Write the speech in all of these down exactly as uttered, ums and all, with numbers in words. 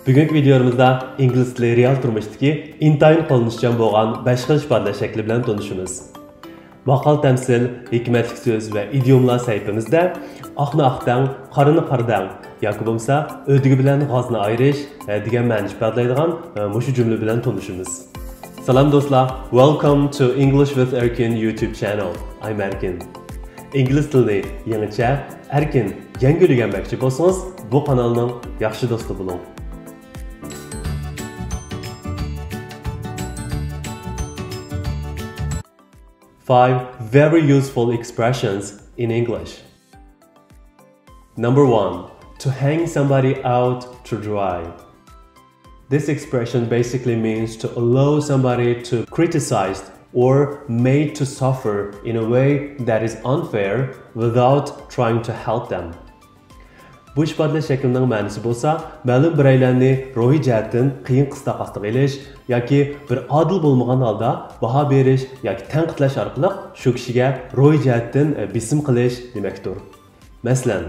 بۈگۈنكى ۋىدىيومىزدا ئىنگلىز تىلى رېئال تۇرمۇشتىكى ئىنتايىن قوللىنىشچان بولغان بەش خىل ئىپادىلەش شەكلى بىلەن تونۇشىمىز. ماقال-تەمسىل، ھېكمەتلىك سۆز ۋە ئىدىيوملار سەھىپىمىزدە «ئاقنى ئاق دەڭ، قارىنى قارا دەڭ» ياكى بولمىسا «ئۆدۈگە بىلەن غازنى ئايرىش» دېگەن مەنىنى ئىپادىلەيدىغان مۇشۇ جۈملە بىلەن تونۇشىمىز. سالام دوستلار، Welcome to English with Erkin YouTube channel. I'm Erkin. ئىنگلىز تىلىنى يېڭىچە، ئەركىن، يەڭگىل ئۆگەنمەكچى بولسىڭىز، بۇ قانالنىڭ ياخشى دوستى بولۇڭ. Five very useful expressions in English. Number one, to hang somebody out to dry. This expression basically means to allow somebody to criticized or made to suffer in a way that is unfair without trying to help them. بۇ ئىپادىلەش شەكلىنىڭ مەنىسى بولسا، مەلۇم بىرەيلەننى روھىي جەھەتتىن قىيىن قىستاق ئاستىغا ئېلىش ياكى بىر ئادىل بولمىغان ھالدا باھا بېرىش ياكى تەنقىدلەش ئارقىلىق شۇ كىشىگە روھىي جەھەتتىن بېسىم قىلىش دېمەكتۇر. مەسىلەن،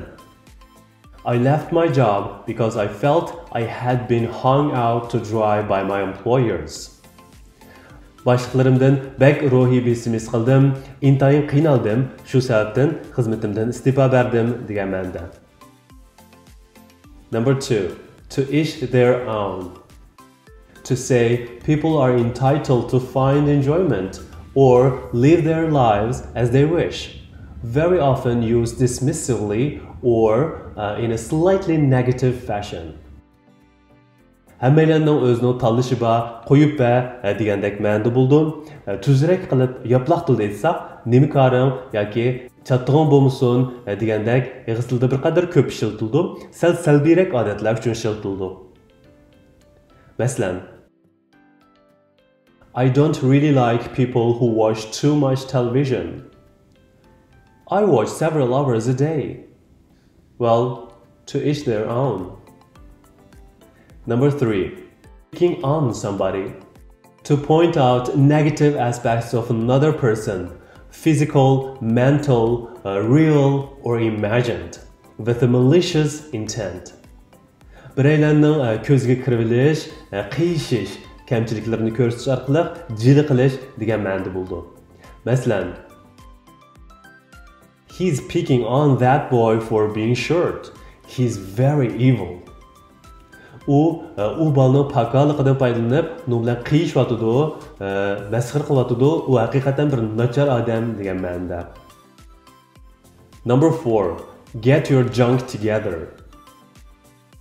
I left my job because I felt I had been hung out to dry by my employers. باشلىقلىرىمدىن بەك روھىي بېسىم ھېس قىلدىم، ئىنتايىن قىينالدىم، شۇ سەۋەبتىن خىزمىتىمدىن ئىستېپا بەردىم دېگەن مەنىدە. Number two, to each their own. To say people are entitled to find enjoyment or live their lives as they wish, very often used dismissively or uh, in a slightly negative fashion. ھەممەيلەننىڭ ئۆزىنىڭ تاللىشى بار، قويۇپ بەر دېگەندەك مەنىدە بولىدۇ. تۈزرەك قىلىپ ياپلاق تىلدا ئېيتساق، نېمە كارىڭ ياكى چاتىقىڭ بولمىسۇن دېگەندەك ئېغىز تىلىدا بىر قەدەر كۆپ ئىشلىتىلىدۇ. سەل سەلبىيرەك ئادەتلەر ئۈچۈن ئىشلىتىلىدۇ. مەسىلەن، I don't really like people who watch too much television. I watch several hours a day. Well, to each their own. Number three, picking on somebody. To point out negative aspects of another person, physical, mental, uh, real, or imagined, with a malicious intent. بىرەيلەننىڭ كۆزىگە كىرىۋېلىش، قىيىشىش، كەمچىلىكلىرىنى كۆرسىتىش ئارقىلىق جىلە قىلىش دېگەن مەنىدە بولىدۇ. مەسىلەن، He's picking on that boy for being short. He's very evil. ئۇ ئۇ بالىنىڭ پاكارلىقىدىن پايدىلىنىپ، ئۇنىڭ بىلەن قىيىشىۋاتىدۇ، مەسخىرە قىلىۋاتىدۇ، ئۇ ھەقىقەتەن بىر ناچار ئادەم دېگەن مەنىدە. Number four, get your junk together.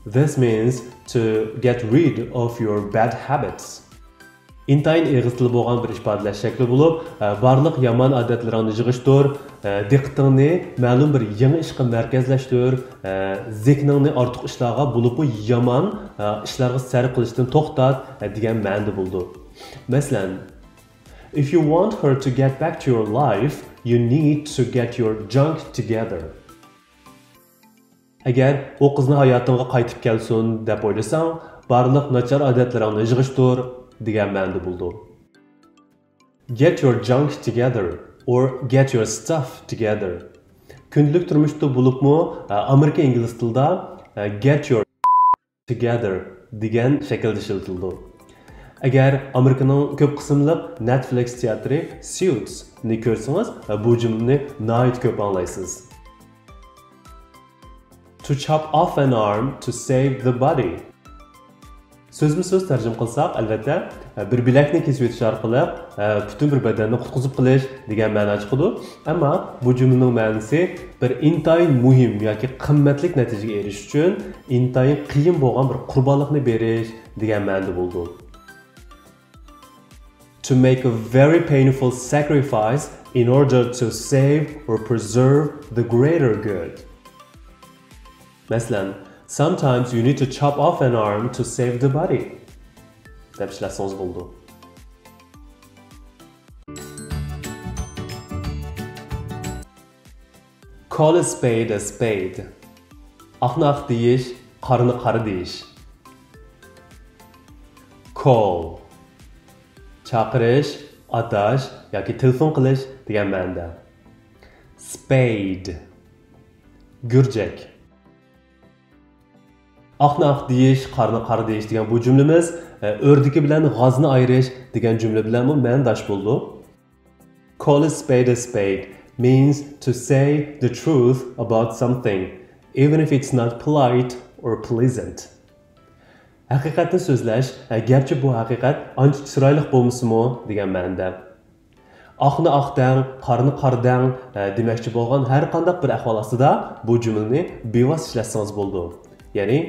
This means to get rid of your bad habits. ئىنتايىن ئېغىز تىلى بولغان بىر ئىپادىلەش شەكلى بولۇپ، بارلىق يامان ئادەتلىرىڭنى يىغىشتۇر، دىققىتىڭنى مەلۇم بىر يېڭى ئىشقا مەركەزلەشتۈر، زېھنىڭنى ئارتۇق ئىشلارغا، بولۇپمۇ يامان ئىشلارغا سەرپ قىلىشتىن توختات دېگەن مەنىدە بولىدۇ. مەسىلەن، If you want her to get back to your life, you need to get your junk together. ئەگەر ئۇ قىزنى ھاياتىڭغا قايتىپ كەلسۇن دەپ ئويلىساڭ، بارلىق ناچار ئادەتلىرىڭنى يىغىشتۇر دېگەن مەنىدە بولىدۇ. Get your junk together or get your stuff together. كۈندىلىك تۇرمۇشتا بولۇپمۇ ئامېرىكا ئىنگلىز تىلىدا get your together دېگەن شەكىلدە ئىشلىتىلىدۇ. ئەگەر ئامېرىكىنىڭ كۆپ قىسىملىق Netflix تىياتىرى Suits نى كۆرسىڭىز، بۇ جۈملىنى ناھايىتى كۆپ ئاڭلايسىز. To chop off an arm to save the body. سۆزمۇ سۆز تەرجىمە قىلساق، ئەلۋەتتە، بىر بىلەكنى كېسىۋېتىش ئارقىلىق پۈتۈن بىر بەدەننى قۇتقۇزۇپ قېلىش دېگەن مەنىگە چىقىدۇ. ئەمما بۇ جۈملىنىڭ مەنىسى بىر ئىنتايىن مۇھىم ياكى قىممەتلىك نەتىجىگە ئېرىشىش ئۈچۈن ئىنتايىن قىيىن بولغان بىر قۇربانلىقنى بېرىش دېگەن مەنىدە بولىدۇ. To make a very painful sacrifice in order to save or preserve the greater good. مەسىلەن، Sometimes you need to chop off an arm to save the body. دەپ ئىشلەتسىڭىز بولىدۇ. Call a spade a spade. ئاقنى ئاق دېيىش، قارىنى قارا دېيىش. Call. چاقىرىش، ئاتاش ياكى تېلېفون قىلىش دېگەن مەنىدە. Spade. گۈرجەك. ئاقنى ئاق دېيىش، قارنى قارا دېيىش دېگەن بۇ جۈملىمىز، ئە، ئۆردىكى بىلەن غازنى ئايرىش دېگەن جۈملە بىلەنمۇ مەنىداش بولىدۇ. Call a spade a spade means to say the truth about something, even if it's not polite or pleasant. ھەقىقەتنى سۆزلەش، ئە، گەرچە بۇ ھەقىقەت ئانچە چىرايلىق بولمىسىمۇ دېگەن مەنىدە. ئاقنى ئاق دەڭ، قارنى قارا دەڭ، ئە، دېمەكچى بولغان ھەر قانداق بىر ئەھۋال ئاستىدا بۇ جۈملىنى بىۋاسىتە ئىشلەتسىڭىز بولىدۇ. يەنى،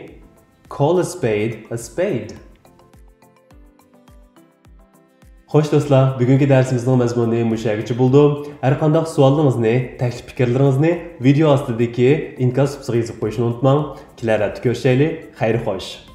call a spade a spade. خوش دوستلار، بۈگۈنكى دەرسىمىزنىڭ مەزمۇنى مۇشۇ يەرگىچە بولىدۇ. ھەر قانداق سوئاللىرىڭىزنى، تەكلىپ پىكىرلىرىڭىزنى ۋىدېئو ئاستىدىكى ئىنكاس سۇپىسىغا يېزىپ قويۇشنى ئۇنتۇماڭ. كېلەر ھەپتە كۆرۈشەيلى. خەير خوش.